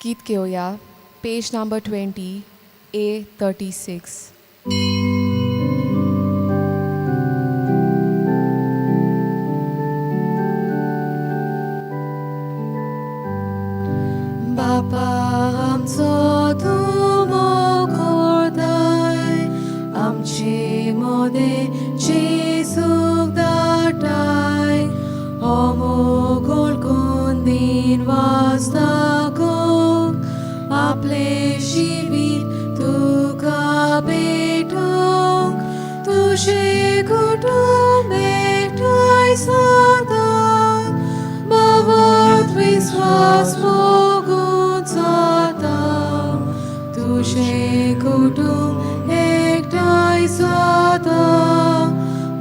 गीत घेवया पेज number 20 A36. बापा आमचो तूं मोग करताय आमचे मोदें जेजूक धाडटाय हो मोग वळखून दिन वाजताकूंक आपलें जिवीत तुका भेटोवंक तुजें कुटुंब एकठांय जाता भावार्थ विस्वास मोगून जाता तुजें कुटुंब एकठांय जाता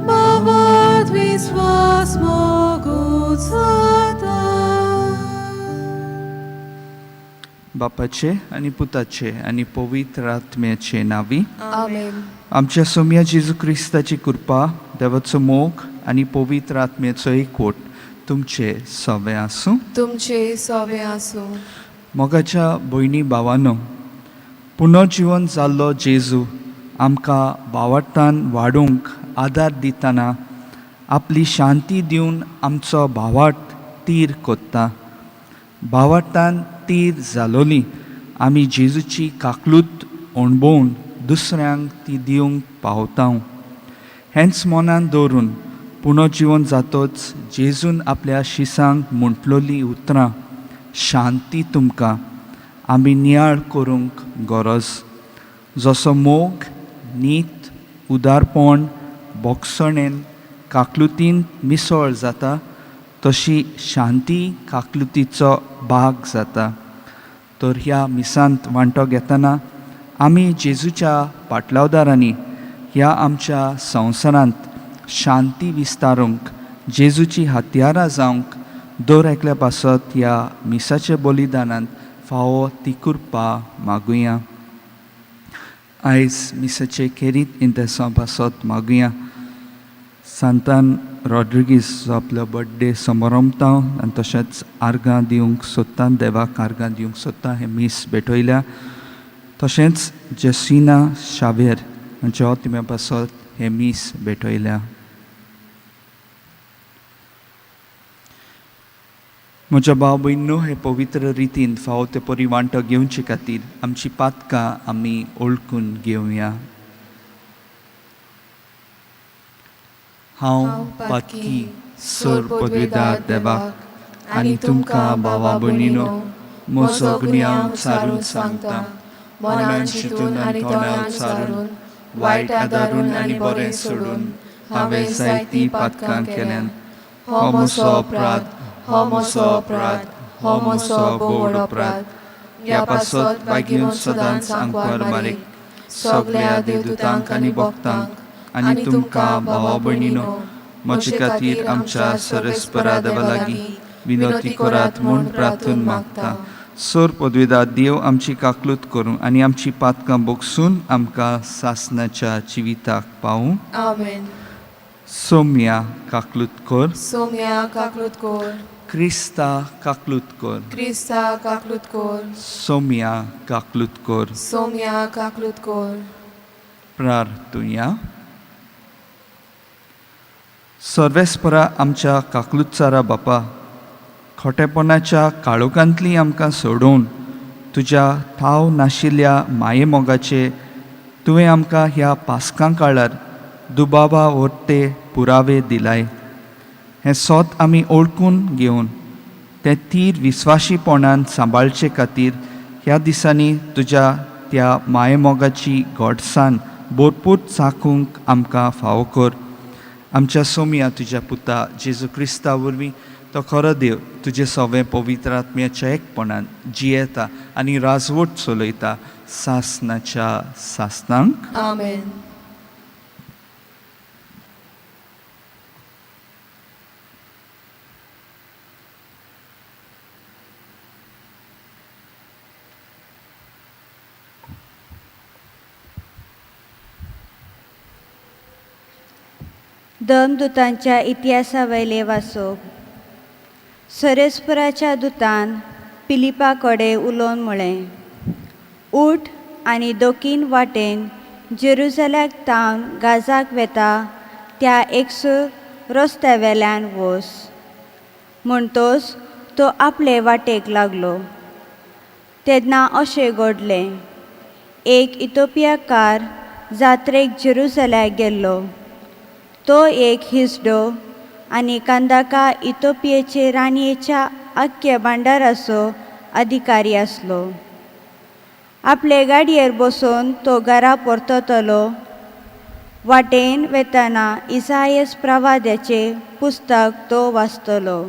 भावार्थ विस्वास मोगून जाता. बापाचे आनी पुताचे आनी पवित्र आत्म्याचे नांवी. आमेन. आमच्या सोम्या जेजू क्रिस्ताची कृपा, देवाचो मोग आनी पवित्र आत्म्याचो एकवट तुमचे सवे आसूं. तुमचे सोवे आसूं. मोगाच्या भयणी भावानो, पुनर्जिवन जाल्लो जेजू आमकां भावार्थान वाडूंक आदार दितना आपली शांती दिवन आमचो भावार्थ तीर कोत्ता. भावार्थान तीर जालोली आमी जेजूची काकलूत अणभवून दुसऱ्यांक ती दिवंक पावता. हेंच मनान दवरून पुनर्जिवन जातोच जेजून आपल्या शिसांक म्हटलोलीं उतरां, शांती तुमकां, आमी नियाळ करूंक गरज. जसो मोग, नीत, उदारपण बोगसणेन काकलुतीन मिसळ जाता, तशी शांती काकलुतीचो भाग जाता. तर ह्या मिसांत वांटो घेतना आमी जेजूच्या पाटलावदारांनी ह्या आमच्या संवसारांत शांती विस्तारूंक जेजूची हत्यारां जावंक दर एकल्या पासत ह्या मिसाच्या बलिदानांत फावो ती कृपा मागुया. आयज मिसाचे खेरीत इंतेसांव पासत मागुया. सांतान रॉड्रिगीस जो आपलो बड्डे समारंभता आनी तशेंच आर्गां दिवंक सोदता, देवाक आर्गां दिवंक सोदता, हें मीस भेटयल्या. तशेंच जेसिना शावेर हांच्या तुमी पासत हें मीस भेटयल्या. म्हज्या भाव भयणींनो, हे पवित्र रितीन फावो ते परी वांटो घेवचे खातीर आमची पातकां आमी ओळखून घेवया. हांव पातकी सर पदवेदार देवाक आनी तुमकां भावा भयणीनो म्हजो गुन्यांव सारून सांगता. मनान चिंतून आनी तोंडान सारून, वायट आदारून आनी बरें सोडून हांवें जायतीं पातकां केल्यान. हो म्हजो अपराध, हो म्हजो अपराध, हो म्हजो भोव अपराध. ह्या पासत बागीवन सदांच आंकवार मारीक, सगल्या देवदूतांक आनी भक्तांक आनी तुमकां भावा भयणीनो म्हजे खातीर आमच्या सरस्परा देवा लागीं विनवती करात म्हूण प्रार्थून मागता. सोर पदवेदार देव आमची काकलूत करूं आनी आमची पातकां बोगसून आमकां सासनाच्या जिविताक पावूं. आमेन. सोम्या काकलूत कर. सोम्या काकलूत कोर. क्रिस्ता काकलूत कर. क्रिस्ता काकलूत कोर. सोम्या काकलूत कर. सोम्या काकलूत कोर. प्रार्थुया. सर्वेस्परा आमच्या काकलुतचारा बापा, खोटेपणाच्या काळोखांतली आमकां सोडोवन तुज्या थाव नाशिल्ल्या मायेमोगाचे तुवें आमकां ह्या पास्कां काळार दुबावा वरते पुरावे दिलाय. हें सोत आमी ओळखून घेवन तें तीर विस्वाशीपणान सांबाळचे खातीर ह्या दिसांनी तुज्या त्या मायेमोगाची गोडसान भरपूर चाखूंक आमकां फावो कर. आमच्या सोमया तुज्या पुता जेजू क्रिस्ता वरवीं, तो खरो देव, तुजें सवें पवित्र आत्म्याच्या एकपणान जियेता आनी राजवट चलयता सासनाच्या सासनांक. आमेन. दमदुतांच्या इतिहासावयले वाचप. सरेस्पराच्या दुतान पिलिपा कडेन उलोवन म्हळें, उठ आनी दोकीन वाटेन जेरुजल्याक तावन गाजाक वेता त्या एकसूर रस्त्या वेल्यान वोस. म्हणटोच तो आपले वाटेक लागलो. तेन्ना अशें घडलें, एक इथोपियाकार जात्रेक जेरुजल्याक गेल्लो. तो एक हिसडो आनी कांदाका इथोपियेचे राणयेच्या आख्ख्या भांडाराचो अधिकारी आसलो. आपले गाडयेर बसून तो घरा परततलो. वाटेन वेतना इसायस प्रवाद्याचें पुस्तक तो वाचतलो.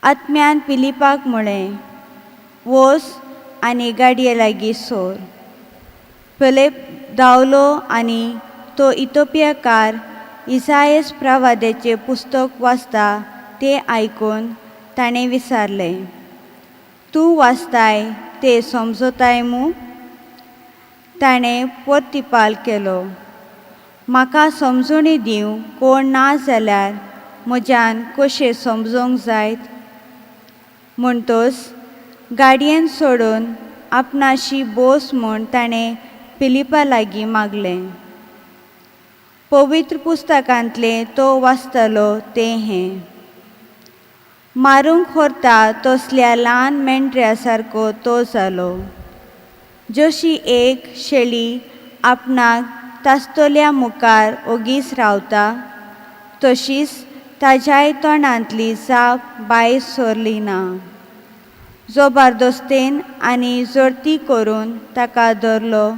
आत्म्यान पिलिपाक म्हळें, वोस आनी गाडये लागीं सोर. फिलीप धांवलो आनी तो इथोपियाकार इसायस प्रवाद्याचें पुस्तक वाचता तें आयकून ताणें विचारलें, तूं वाचताय तें समजताय मू? ताणें प्रतिपाल केलो, म्हाका समजणी दिवंक कोण ना जाल्यार म्हज्यान कशें समजूंक जायत? म्हणटोच गाडयेन सोडून आपणाशी बोस म्हूण ताणें फिलिपा लागीं मागलें. पवित्र पुस्तकांतलें तो वाचतालो तें हें, मारूंक व्हरता तसल्या ल्हान मेंढऱ्या सारको तो जालो. जशी एक शेळी आपणाक तासतल्या मुखार ओगीच रावता तशीच ताज्याय तोंडांतली जाप भायर सरली ना. जबरदस्तेन आनी जडती करून ताका धरलो.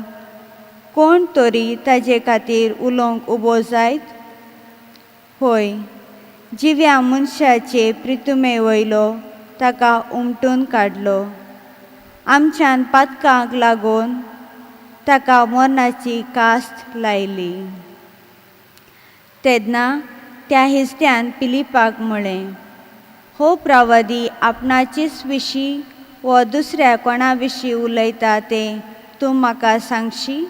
कोण तरी ताजे खातीर उलोवंक उबो जायत? होय, जिव्या मनशाचे प्रितुमे वयलो ताका उमटून काडलो. आमच्यान पातकांक लागून ताका मरणाची कास्त लायली. तेन्ना त्या हिस्त्यान पिलिपाक म्हळें, हो प्रवादी आपणाचेच विशीं व दुसऱ्या कोणा विशीं उलयता तें तूं म्हाका सांगशी?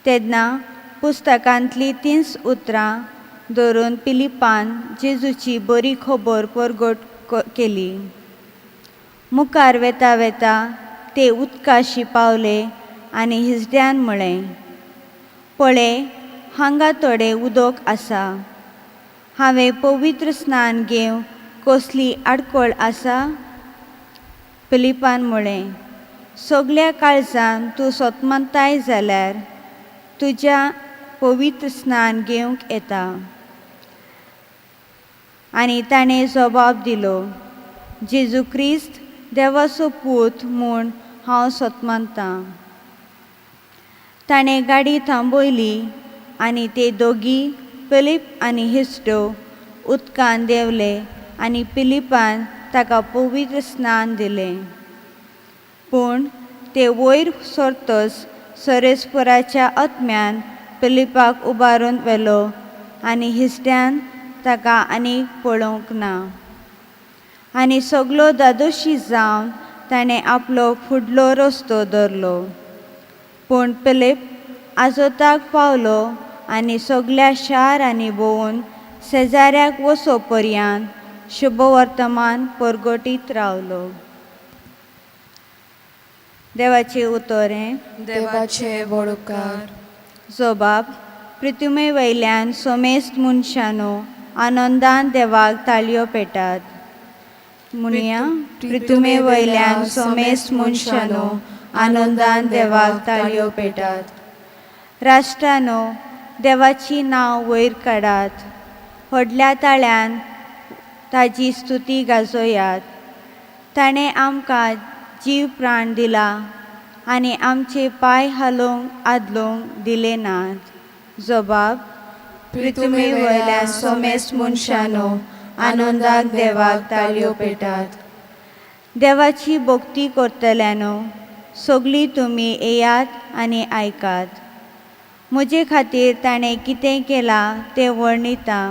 तेन्ना पुस्तकांतलीं तींच उतरां धरून पिलिपान जेजूची बरी खबर परगट केली. मुखार वेता वेता ते उदकाशी पावले आनी हिजड्यान म्हळें, पळय हांगा थोडें उदक आसा. हांवें पवित्र स्नान घेवंक कसली आडखळ आसा? फिलिपान म्हळें, सगल्या काळजान तूं सोतमताय जाल्यार तुज्या पवित्र स्नान घेवंक येता. आनी ताणें जबाब दिलो, जेजू क्रिस्त देवाचो पूत म्हूण हांव सोतमानतां. ताणें गाडी थांबयली आनी ते दोगी फिलीप आनी हिस्टो उदकान देंवले आनी फिलिपान ताका पवित्र स्नान दिलें. पूण ते वयर सरतच सरेस्पराच्या आत्म्यान फिलिपाक उबारून व्हेलो आनी हिस्ट्यान ताका आनीक पळोवंक ना. आनी सगलो दादोशी जावन ताणें आपलो फुडलो रस्तो धरलो. पूण फिलीप आजोताक पावलो आनी सगल्या शारांनी भोंवून शेजाऱ्याक वसो पर्यंत शुभवर्तमान परगटीत रावलो. देवाचें उतर हें. देवाचे व्हड उपकार. जोबाब पृथ्वी वयल्यान सोमेस्त मनशानो आनंदान देवाक ताळयो पेटात. म्हणया, पृथ्वी वयल्यान सोमेस्त मनशानो आनंदान देवाक ताळयो पेटात. राष्ट्रानो देवाची नांव वयर काडात. व्हडल्या ताळ्यान ताजी स्तुती गाजोयात. ताणें आमकां जीव प्राण दिला आनी आमचे पांय हालोवंक आदलोवंक दिले नात. जबाब पृथ्वी वयल्या सोमेस्त मनशानो आनंदान देवाक ताळयो पेटात. देवाची भक्ती करतल्यानो सगळीं तुमी येयात आनी आयकात. म्हजे खातीर ताणें कितें केलां तें वर्णिता.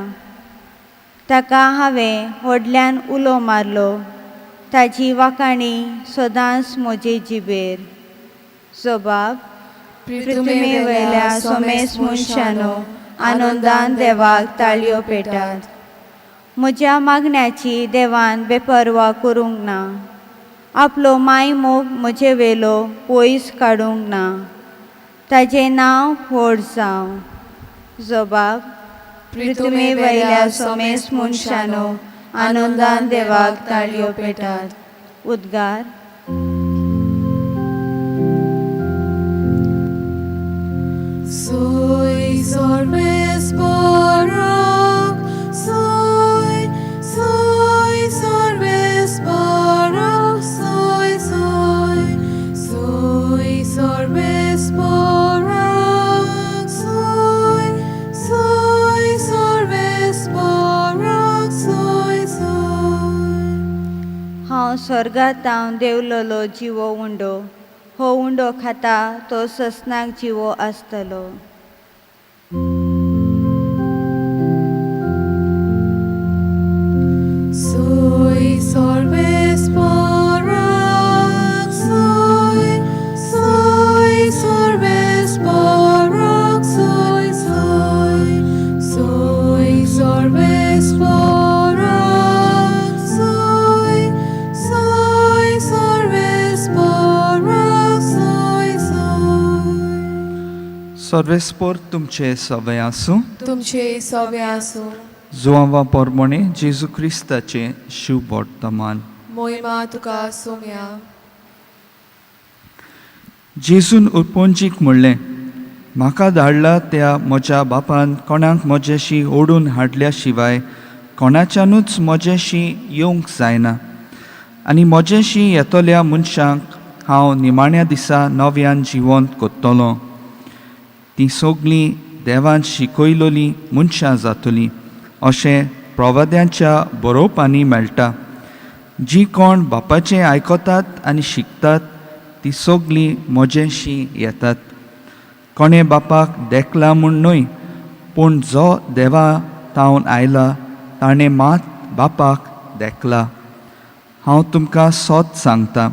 ताका हांवें व्हडल्यान उलो मारलो. ताजी वाखाणी सदांच म्हजे जिबेर. जबाब पृथ्वी वयल्या सोमेस्त मनशानो आनंदान देवाक ताळयो पेटात. म्हज्या मागण्याची देवान बेपर्वा करूंक ना. आपलो मायमोग म्हजे वेलो पयस काडूंक ना. ताजें नांव व्हड जावं. जबाब. पृथ्वी वयल्या सोमेस मनशानो आनंदान देवाक ताळयो पेटात. उद्गार. Soy sorbes barak, soy, soy sorbes barak, soy, soy, soy sorbes barak, soy, soy sorbes barak, soy, soy. हांव स्वर्गांत देंवलोलो जिवो उंडो. हो उंडो खाता तो ससनाक जिवो आसतलो. Soy sorbes barak, soy, soy sorbes barak, soy, soy, soy sorbes barak, soy, soy sorbes barak, soy, soy. सर्वेस्पोर तुमचे सवय आसूं. तुमचे सवे आसूं. जुआंवा पोरमोणे जेजू क्रिस्ताचें शिववर्तमान. मोहिमा तुका सोम्या. जेजून उपंजीक म्हणलें, म्हाका धाडला त्या म्हज्या बापान कोणाक म्हजेशी ओडून हाडल्या शिवाय कोणाच्यानूच म्हजेशी येवंक जायना, आनी म्हजेशी येतल्या मनशांक हांव निमाण्या दिसा नव्यान जिवंत कोत्तलो. तीं सगळीं देवान शिकयलोलीं मनशां जातलीं अशें प्रवाद्यांच्या बरोवपांनी मेळटा. जीं कोण बापाचें आयकतात आनी शिकतात तीं सगळीं म्हजेशी येतात. कोणें बापाक देखला म्हूण न्हय, पूण जो देवा तावन आयला ताणें मात बापाक देखला. हांव तुमकां सोत सांगता,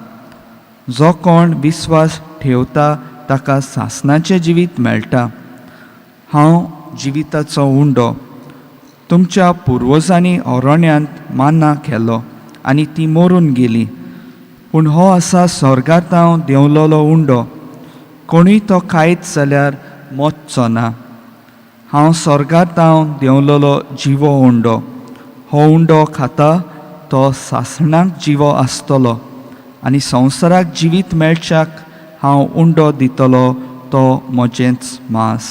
जो कोण विस्वास ठेवता ताका सासणाचें जिवीत मेळटा. हांव जिविताचो उंडो. तुमच्या पुर्वजांनी अरण्यांत मान्ना केलो आनी ती मरून गेली. पूण हो आसा स्वर्गांत हांव देंवलोलो उंडो. कोणूय तो खायत जाल्यार मरचो ना. हांव स्वर्गांत हांव देंवलोलो जिवो उंडो. हो उंडो खाता तो सासणाक जिवो आसतलो आनी संवसाराक जिवीत मेळच्याक हांव उंडो दितलो तो म्हजेंच मांस.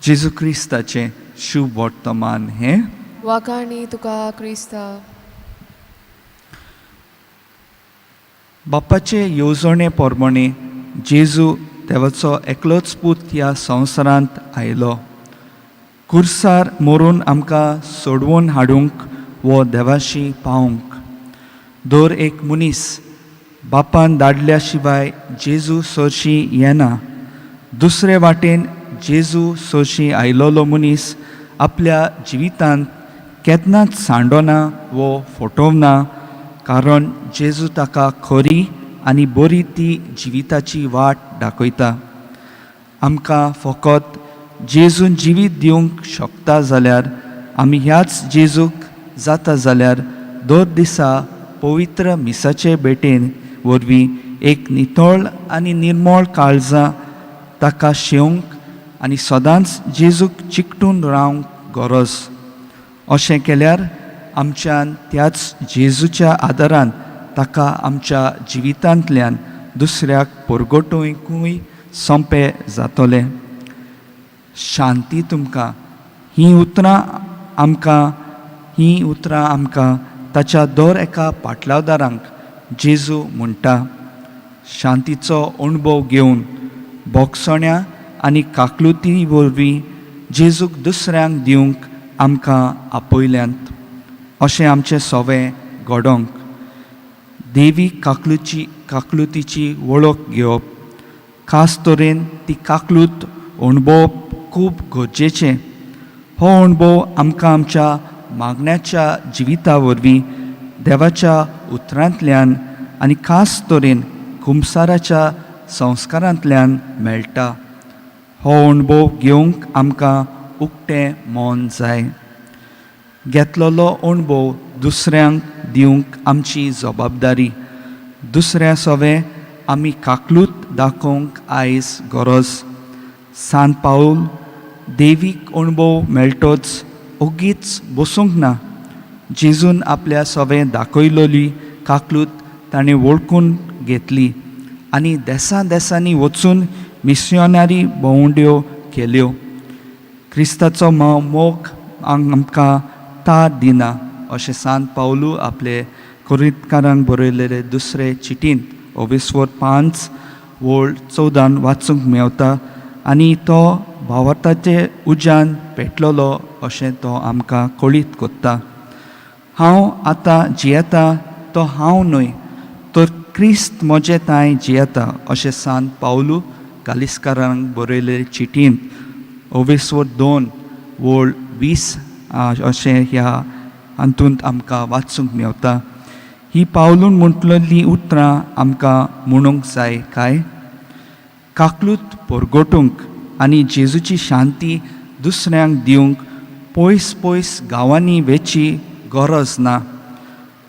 जेजू क्रिस्ताचें शुभवर्तमान हें. वाखाणी तुका क्रिस्ता. बापाचे येवजणे प्रमाणे जेजू देवाचो एकलोच पूत ह्या संवसारांत आयलो. कुर्सार मरून आमकां सोडवून हाडूंक वो देवाशी पावूंक. दर एक मनीस बापान धाडल्या शिवाय जेजू सरशी येना. दुसरे वाटेन जेजू सरशी आयलोलो मनीस आपल्या जिवितांत केन्नाच सांडोना वो फटोवना, कारण जेजू ताका खरी आनी बरी ती जिविताची वाट दाखयता. आमकां फकत जेजून जिवीत दिवंक शकता जाल्यार आमी ह्याच जेजूक जाता जाल्यार दर दिसा पवित्र मिसाचे भेटेन वरवीं एक नितळ आनी निर्मळ काळजां ताका शेवंक आनी सदांच जेजूक चिकटून रावंक गरज. अशें केल्यार आमच्यान त्याच जेजूच्या आदारान ताका आमच्या जिवितांतल्यान दुसऱ्याक परगटूंकूय सोंपें जातलें. शांती तुमकां. हीं उतरां आमकां हीं उतरां आमकां ताच्या दर एका पाटलावदारांक जेजू म्हणटा. शांतीचो अणभव घेवन भोगसण्या आनी काकलुती वरवीं जेजूक दुसऱ्यांक दिवंक आमकां आपयल्यांत. अशें आमचें सोवें घडोवंक देवी काकलुची काकलुतीची वळख घेवप, खास तरेन ती काकलूत अणभवप खूब गरजेचें. हो अणभव आमकां आमच्या मागण्याच्या जिविता वरवीं देवाच्या उतरांतल्यान आनी खास तरेन कुमसाराच्या संस्कारांतल्यान मेळटा. हो अणभव घेवंक आमकां उक्तें मन जाय. घेतलेलो अणभव दुसऱ्यांक दिवंक आमची जबाबदारी. दुसऱ्या सवें आमी काकलूत दाखोवंक आयज गरज. सांत पावल देवीक अणभव मेळटोच ओगीच बसूंक ना. जेजून आपल्या सवें दाखयलोली काकलूत ताणें वळखून घेतली आनी देसां देसांनी वचून मिस्योनारी भोंवड्यो केल्यो. क्रिस्ताचो मोग आमकां तार दिना अशें सांत पावलू आपले कोरिंतकारांक बरयलेले दुसरे चिटींत ओवेस्वर 5 वळ 14 वाचूंक मेवता आनी तो भावार्थाचे उज्यान पेटलेलो अशें तो आमकां कळीत कोत्ता. हांव आतां जियेता तो हांव न्हय तर क्रिस्त म्हजें तांय जियेता अशें सांत पावलू गालिस्कारांक बरयले चिटींत ओवेस्वर 2 वळ 20 अशें ह्या हातूंत आमकां वाचूंक मेवता. ही पावलून म्हटलेलीं उतरां आमकां म्हणूंक जाय काय? काकलूत परगटूंक आनी जेजूची शांती दुसऱ्यांक दिवंक पयस पयस गांवांनी वेची गरज ना.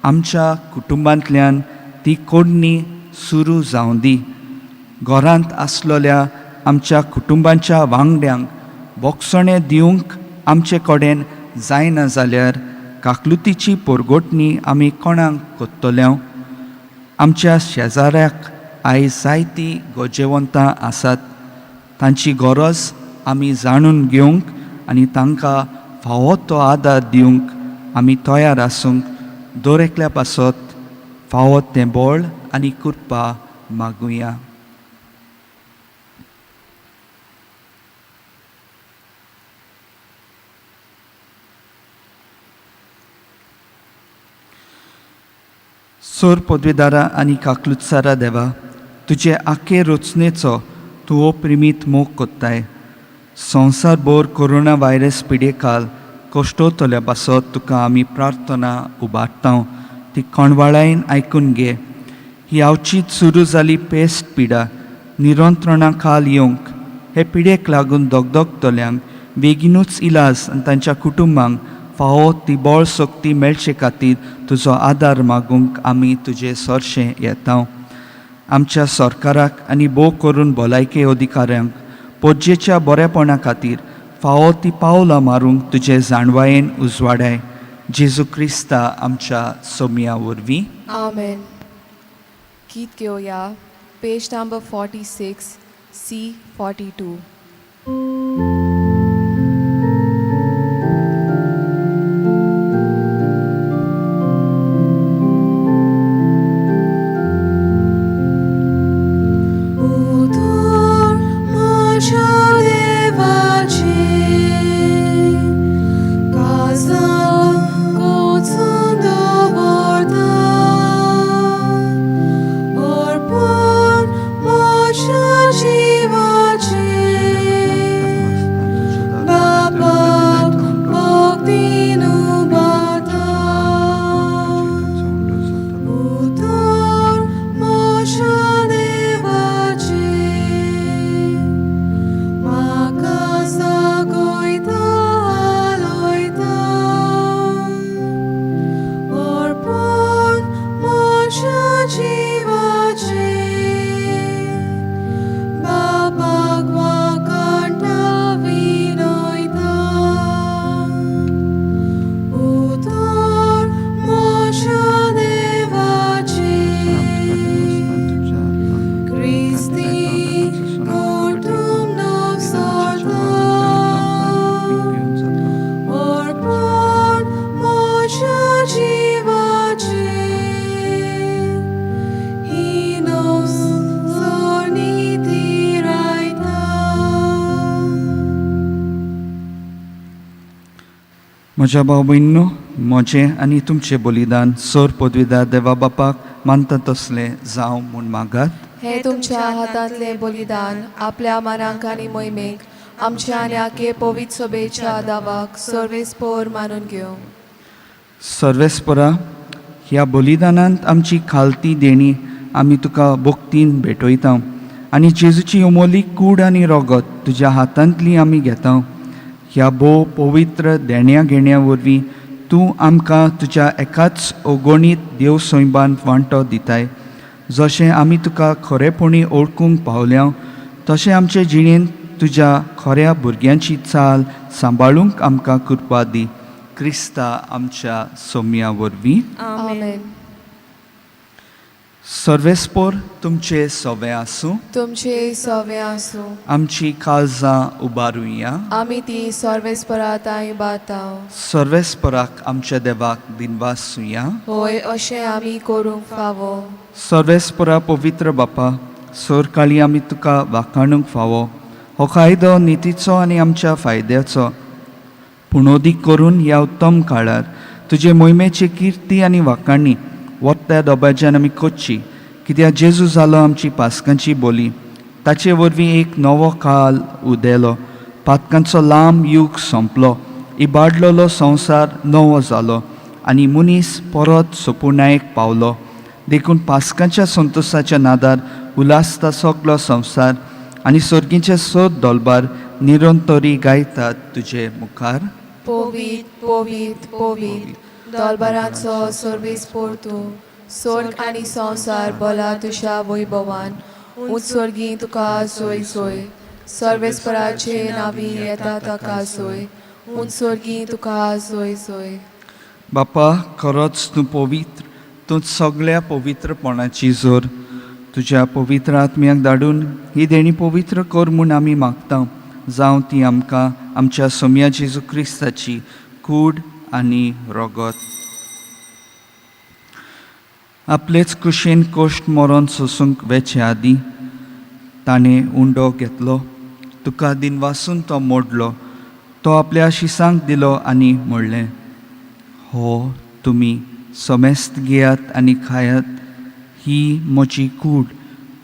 आमच्या कुटुंबांतल्यान ती कोडणी सुरू जावं दी. घरांत आसलेल्या आमच्या कुटुंबाच्या वांगड्यांक बोगसणें दिवंक आमचे कडेन जायना जाल्यार काकलुतीची परगटणी आमी कोणाक कोत्तले? आमच्या शेजाऱ्याक आयज जायतीं गरजेवंतां आसात. तांची गरज आमी जाणून घेवंक आनी तांकां फावो तो आदार दिवंक आमी तयार आसूंक दर एकल्या पासत फावो तें बळ आनी कृपा मागुया. सोर पदवेदारा आनी काकलुत्सारा देवा, तुजे आखे रचनेचो तूं ओप्रिमीत मोग कोत्ताय. संवसार भर कोरोना व्हायरस पिडेकाल कश्टवतल्या पासत तुका आमी प्रार्थना उबारता, ती कोणवाळायन आयकून घे. ही आवचीत सुरू जाली पेस्ट पिडा नियंत्रणा खाल येवंक हे पिडेक लागून दगदगतल्यांक बेगीनूच इलाज आनी तांच्या कुटुंबांक फावो ती बळ शक्ती मेळचे खातीर तुजो आदार मागूंक आमी तुजे सरशें येता. आमच्या सरकाराक आनी भोव करून भलायके अधिकाऱ्यांक पोरजेच्या बरेपणा खातीर फावो ती पावलां मारूंक तुजे जाणवायेन उजवाडाय. जेजू क्रिस्ता आमच्या सोमया वरवीं. आमेन. गीत घेवया पेज नंबर 46 C 42. म्हज्या भाव भयणींनो, म्हजें आनी तुमचें बलिदान सर पदवीदार देवा बापाक मानता तसलें जावं म्हूण मागात. हे तुमच्या हातांतलें बलिदान आपल्या मानांक आनी मोहिमेक आमच्या आनी आखे पवित्र सभेच्या दावाक सर्वेस्पोर मानून घेवं. सर्वेस्परा, ह्या बलिदानांत आमची खालती देणी आमी तुका भक्तीन भेटयता आनी जेजूची अमोलीक कूड आनी रोगत तुज्या हातांतली आमी घेता. ह्या भोव पवित्र देण्या घेण्या वरवीं तूं आमकां तुज्या एकाच अगणीत देव सैबान वांटो दिताय. जशें आमी तुका खरेपणी ओळखूंक पावल्या तशें आमचे जिणेंत तुज्या खऱ्या भुरग्यांची चाल सांबाळूंक आमकां कृपा दी. क्रिस्ता आमच्या सोम्या वरवीं. आमेन. सर्वेस्पोर तुमचे सवे आसूं. तुमचे सवे आसूं. आमची काळजां उबारुया. आमी ती सर्वेस्पराताय बाताव. सर्वेस्पराक आमच्या देवाक दिनवासुया. होय, अशें आमी करूंक फावो. सर्वेस्परा पवित्र बापा, सरकाळी आमी तुका वाखाणूंक फावो. हो कायदो नितीचो आनी आमच्या फायद्याचो, पूण अदीक करून ह्या उत्तम काळार तुजे मोहिमेची किर्ती आनी वाखाणी वत्त्या दोबाज्यान आमी करची. कित्याक जेजू जालो आमची पासकांची बोली, ताचे वरवीं एक नवो काल उदेलो, पातकांचो लांब यूग सोंपलो, इबाडलेलो संवसार नवो जालो आनी मनीस परत सोपुणायेक पावलो. देखून पासकांच्या संतोसाच्या नादार उल्हासता सगलो संवसार आनी सर्गीचे सोद दोलबार निरंतरी गायतात तुजे मुखार. पवित पवित पवित दोलबाराचो सर्वीस पोरतू, स्वर्ग आनी संवसार बोला तुज्या वैभवान. उत्सर्गी तुका सोय सोय, सर्वेस्पराचे नावी येता ताका सोय, उत्सर्गी तुका सोय सोय. बापा, खरोच तूं पवित्र, तूं सगळ्या पवित्रपणाची जोर. तुज्या पवित्र आत्म्याक धाडून ही देणी पवित्र कर म्हूण आमी मागता. जावं ती आमकां आमच्या सोम्या जेजू क्रिस्ताची कूड आनी रगत. आपलेच कुशीन कोश्ट मरोन सोसूंक वेचे आदीं ताणें उंडो घेतलो, तुका दिनवासून तो मोडलो, तो आपल्या शिसांक दिलो आनी म्हणलें, हो तुमी समेस्त घेयात आनी खायात, ही म्हजी कूड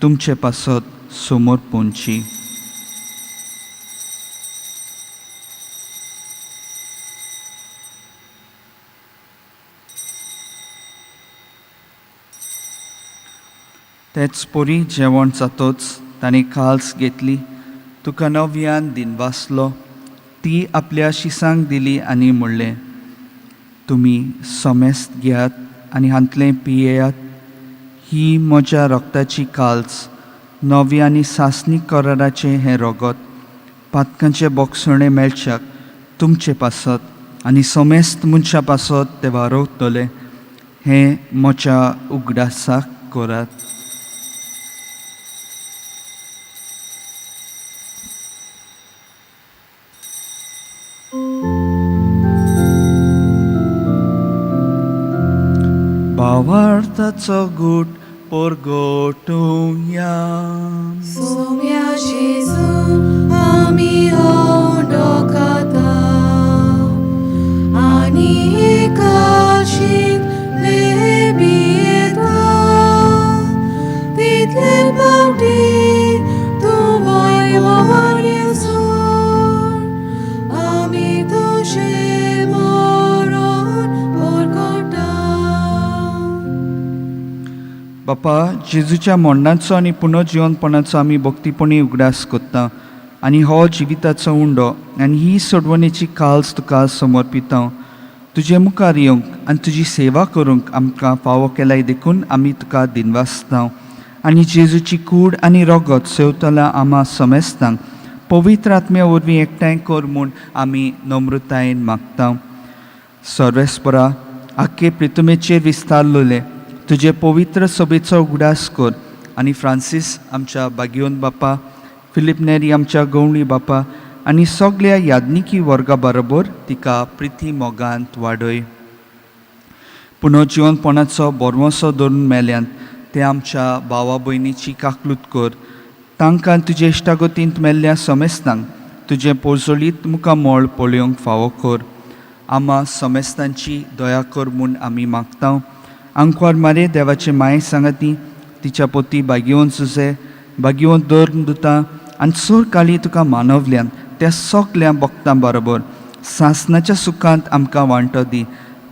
तुमचे पासत समोर पोंची. तेच परी जेवण जातोच ताणें काल्स घेतली, तुका नव्यान दिनवासलो, ती आपल्या शिसांक दिली आनी म्हणलें, तुमी समेस्त घेयात आनी हांतलें पियेयात, ही म्हज्या रक्ताची काल्स, नवी आनी सासणी कराराचें हें रगत, पातकांचें बोगसणें मेळच्याक तुमचे पासत आनी समेस्त मनशां पासत तें वारवतलें. हें म्हज्या उगडासाक करात. भावार्थाचो गूट परगटुया. सोम्या जेजू आमी उंडो खाता आनी एकाशींतले पियेता, तितले फावटी तूं वैभवान येसर आमी तुजें मरण परगटा. बापा, जेजूच्या मरणाचो आनी पुनर्जिवनपणाचो आमी भक्तीपणी उगडास करता आनी हो जिविताचो उंडो आनी ही सोडवणेची काल्स तुका समर्पिता. तुजे मुखार येवंक आनी तुजी सेवा करूंक आमकां फावो केलाय देखून आमी तुका दिनवासता. आनी जेजूची कूड आनी रगत सेवतल्या आमा समेस्तांक पवित्र आत्म्या वरवीं एकठांय कर म्हूण आमी नम्रतायेन मागता. सर्वेस्परा, आख्खे प्रितुमेचेर विस्तारलेले तुजे पवित्र सभेचो उगडास कर आनी फ्रांसीस आमच्या बागियोन बापा, फिलीप नेरी आमच्या गवणी बापा आनी सगळ्या याज्ञिकी वर्गा बरोबर तिका प्रिती मोगांत वाडय. पुनर्जिवनपणाचो बोरवसो धरून मेल्यान ते आमच्या भावा भयणीची काकलूत कर. तांकां तुजे इश्टागतींत मेल्ल्या समेस्तांक तुजें पोरजोळीत मुखामळ पळोवंक फावो कर. आमा समेस्तांची दया कर म्हूण आमी मागता. आंकवार मारे देवाचे माये सांगाती तिच्या पोती बागेवन सुसे बागेवन दर दुता आनी सोर काळी तुका मानवल्यान त्या सगल्या भक्तां बरोबर सासणाच्या सुखांत आमकां वांटो दी.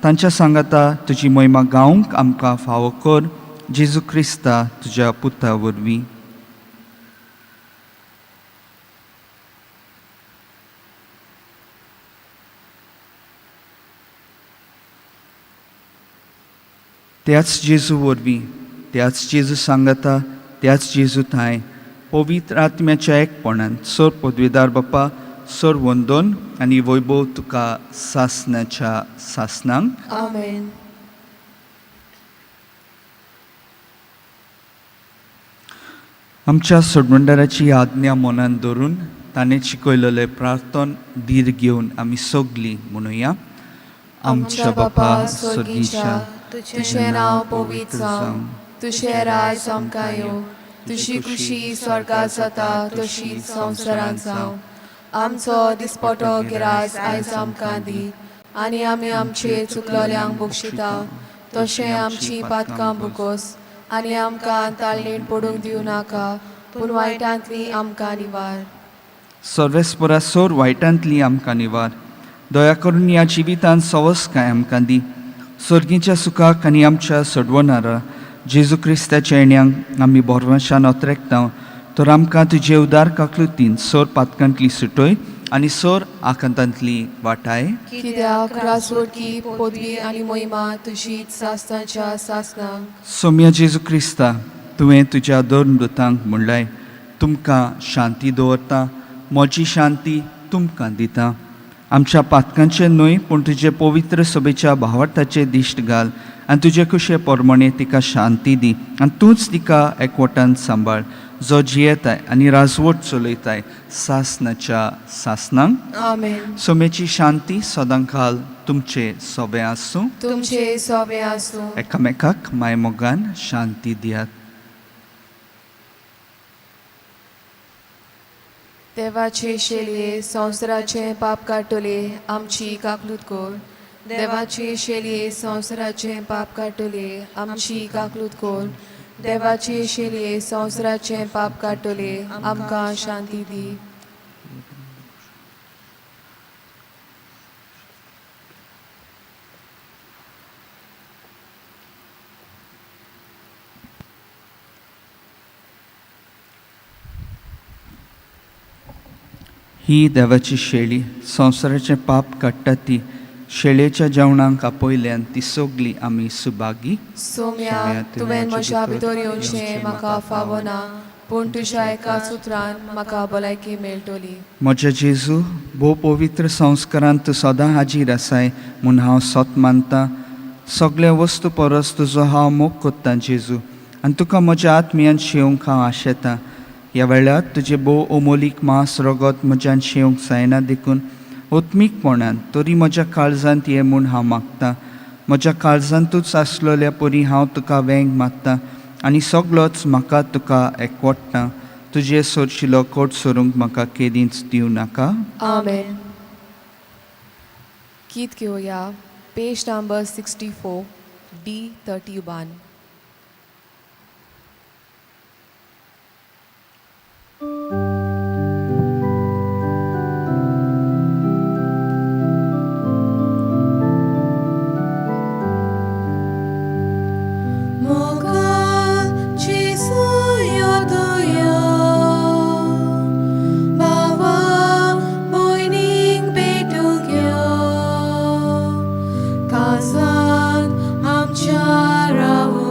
तांच्या सांगाता तुजी महिमा गावंक आमकां फावो कर. जेजू क्रिस्ता तुज्या पुता वरवीं. त्याच जेजू वरवीं, त्याच जेजू सांगाता, त्याच जेजू थांय पवित्र आत्म्याच्या एकपणान सर पदवीदार बापा सर वंदन आनी वैभव तुका सासनाच्या सासनांक. आमेन. आमच्या सोडवणदाराची आज्ञा मनान धरून ताणें शिकयलेलें प्रार्थन धीर घेवन आमी सगलीं म्हणुया. आमच्या बापा स्वर्गीच्या, तुजें नांव पवित्र जावं, तुजें राज आमकां येवं, तुजी खुशी स्वर्गात जाता तशी संवसारांत जावं. आमचो दिसपटो गिरास आयज आमकां दी आनी आमी आमचे चुकलोल्यांक बक्षिता तशें आमची पातकां बुकोस आनी आमकां ताळणेन पडूंक दिवं नाका, पूण वायटांतली आमकां निवार. सर्वेस्परा सोर वायटांतली आमकां निवार. दया करून ह्या जिवितांत सवसकाय आमकां दी. सर्गीच्या सुखाक आनी आमच्या सोडवणारा जेजू क्रिस्ताच्या येण्यांक आमी बोरवंशान अत्रेकता, तर आमकां तुजे उदार काकलुतीन सोर पातकांतली सुटय आनी सोर आकांतांतली वाटाय. कित्याक राजवटकी पदवी आनी मोहिमा तुजी सासनाच्या सासनाक. सोम्या जेजू क्रिस्ता, तुवें तुज्या दोन दुतांक म्हणलाय, तुमकां शांती दवरता, म्हजी शांती तुमकां दिता. आमच्या पातकांचें न्हय पूण तुजे पवित्र सभेच्या भावार्थाचें दिश्ट घाल आनी तुजे कुशे प्रमाणे तिका शांती दी आनी तूंच तिका एकवटान सांबाळ, जो जियेताय आनी राजवट चलयताय सासनाच्या सासनांक. आमेन. सोमेची शांती सदांकाल तुमचे सोबे आसूं. तुमचे सोबे आसूं. एकामेकाक मायमोगान शांती दियात. देवाचे शेलये संवसाराचें पाप काडटले, आमची काकलूत कोर. देवाचे शेलये संवसाराचें पाप काडटले, आमची काकलूत कोर. देवाचे शेलये संवसाराचें पाप काडटले, आमकां शांती दी. ही देवाची शेळी संवसाराचें पाप काडटा ती शेळयेच्या जेवणाक आपयल्यान ती सगली आमी सुभागी. सोम्या, तुवें म्हज्या भितर येवचें म्हाका फावना, पूण तुज्या एका सुत्रान म्हाका भलायकी मेळटली. म्हज्या जेजू, भोव पवित्र संस्कारान तूं सदां हाजीर आसाय म्हूण हांव सत मानता. सगल्या वस्तू परस तुजो हांव मोग कोत्तां जेजू, आनी तुका म्हज्या आत्म्यान शेवंक हांव आशेतां. ह्या वेळार तुजें भोव अमोलीक मांस रगत म्हज्यान शेवंक जायना, देखून ओत्मीकपणान तरी म्हज्या काळजांत ये म्हूण हांव मागतां. म्हज्या काळजांतूच आसलेल्या परी हांव तुका वेंग मारता आनी सगलोच म्हाका तुका एकवटता. तुजे सोरशिलो कोट सोरूंक म्हाका केदींच दिवं नाका. आमेन. गीत घेवया पेज नंबर 64 D31. आमच्या रावया.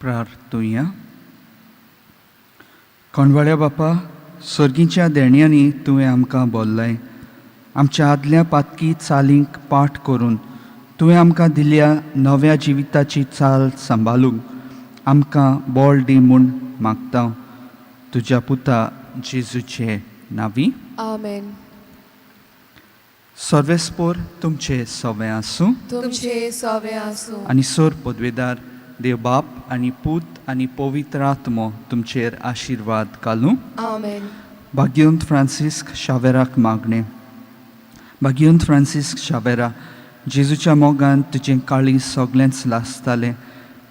प्रार्थुया. कोंडवाळ्या बापा, सर्गीच्या देण्यांनी तुवें आमकां बोल्लाय. आमच्या आदल्या पातकी चालींक पाठ करून तुवें आमकां दिल्या नव्या जिविताची चाल सांबाळूंक आमकां बळ दी म्हूण मागता, तुज्या पुता जेजूचे नांवी. आमेन. सर्वेस्पोर तुमचे सवें आसूं. तुमचे सोवे आसूं. आनी सोर पदवेदार देव बाप आनी पूत आनी पवित्र आत्मो तुमचेर आशिर्वाद घालूं. आमेन. भाग्यवंत फ्रांसिस्क शावेराक मागणें. भाग्यवंत फ्रांसिस्क शावेरा, जेजूच्या मोगान तुजें काळीज सगळेंच लासतालें,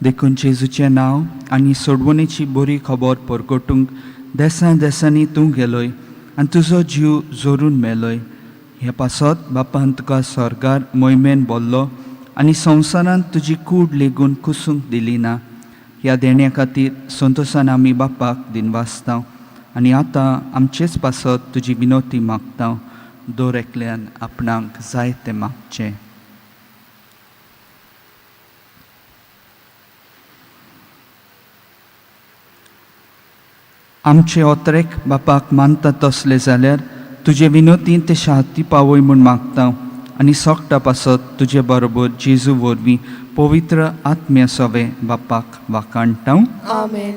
देखून जेजूचें नांव आनी सोडवणेची बरी खबर परगटूंक देसां देसांनी तूं गेलोय आनी तुजो जीव जोरून मेलोय. हे पासत बापान तुका स्वर्गार मोहिमेन बोल्लो आनी संवसारांत तुजी कूड लेगून कुसूंक दिली ना. ह्या देण्या खातीर संतोसान आमी बापाक दिनवासता आनी आतां आमचेच पासत तुजी विनोती मागता. दर एकल्यान आपणाक जाय तें मागचें. आमचे ओतरेक बापाक मानता तसले जाल्यार तुजे विनोतीन ते शांती पावय म्हूण मागता आनी सोकटा पासत तुजे बरोबर जेजू वरवीं पवित्र आत्म्या सोवे बापाक वाखाणटा. आमेन.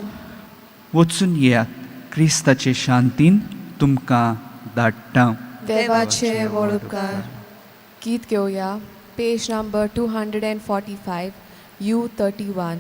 वचून येयात. क्रिस्ताचे शांतीन तुमकां धाडटा. देवाचे व्हड उपकार. गीत घेवया, page number 245, U 31.